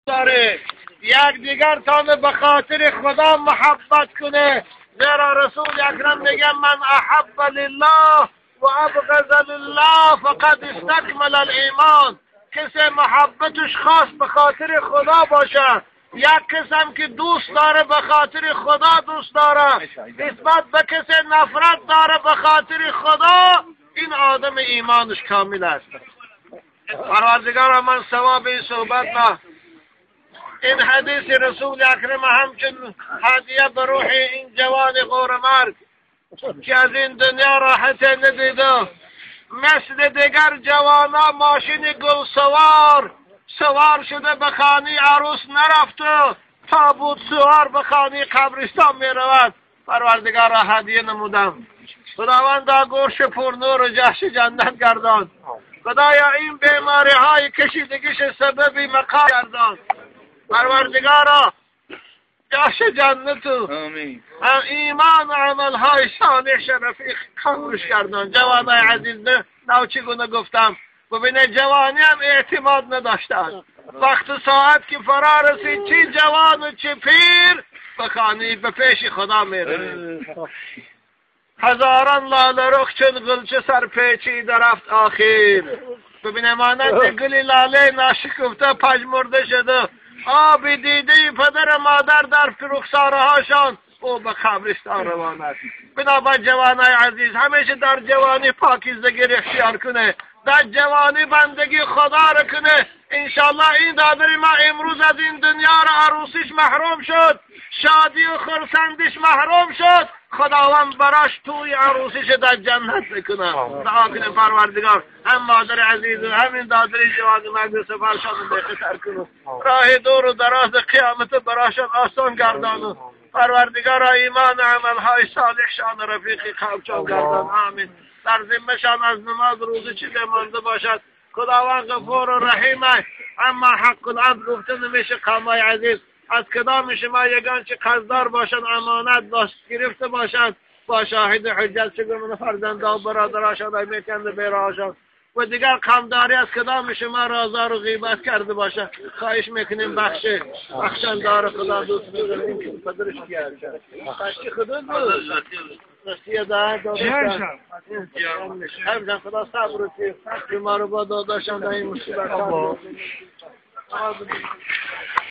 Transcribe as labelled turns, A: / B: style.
A: داره یک دیگر تان به خاطر خدا محبت کنه. زیرا رسول اکرم میگه من احب لله و ابغض لله فقد استکمل الایمان. کسی محبتش خاص به خاطر خدا باشه، یک کسم که دوست داره به خاطر خدا دوست داره، نسبت به کسی نفرت داره به خاطر خدا، این آدم ایمانش کامل است. پروردگارا من ثواب این صحبت نه این حدیث رسول اکرم همچون هدیه به روح این جوان غورمرگ که از این دنیا راحت ندیده، مثل دیگر جوانا ماشین گل سوار سوار شده به خانه عروس نرفته، تابوت سوار به خانه قبرستان می رود. پروردگار را هدیه نمودم. خداوند گوش پر نور و جحش جنت گردان. خدایا این بیماری های کشیدگیش سببی مقام گردان. پروردگارا جحش جنت و ایمان و عمل های صالح رفیق قبولش گردان. جوانای عزیز نو چگونه گفتم، ببینه جوانی هم اعتماد نداشتن. وقت ساعت که فرا رسید چی جوان و چی پیر به خانه به پیش خدا میره. هزاران لاله رخ چون غلچه سر پیچیده رفت آخر. ببینه مانند گل لاله ناشکفته پژمرده شده، آب دیده پدر مادر در رخساره هاشان او به قبرستان روان است. بنابر جوانای عزیز همیشه در جوانی پاکیزگی اختیار کنه، در جوانی بندگی خدا را کنه. انشالله این دادر ما امروز از این دنیا را عروسیش محروم شد، شادی و خرسندیش محروم شد، خداوند براش توی عروسیش در جنت بکنه. دعا کنه پروردگار هم مادر عزیز و همین دادر جوان مرد سفرشان به خطر کنه، راه دور و دراز قیامت براشان آسان گردان. پروردگار ایمان عملهای صالح شان رفیقی قبچان گردان. آمین. در ذمهشان از نماز روزه چیز مانده باشد خداوند غفور و رحیم. اما حق العبد گفته نمیشه. قومای عزیز از کدام شما یگان چه قرضدار باشند، امانت باش گرفته باشند، با شاهد حجت چگونه فرزنده و برادراشان میکنده بیراشان و دیگر قمداری از کدام شما رازار و غیبت کرده باشه، خواهش میکنیم بخش بخشندار خدا دوست میداریم که پدرش بخش خدا دوست همجان خدا صبر که ما رو با داداشم در این مصیبت.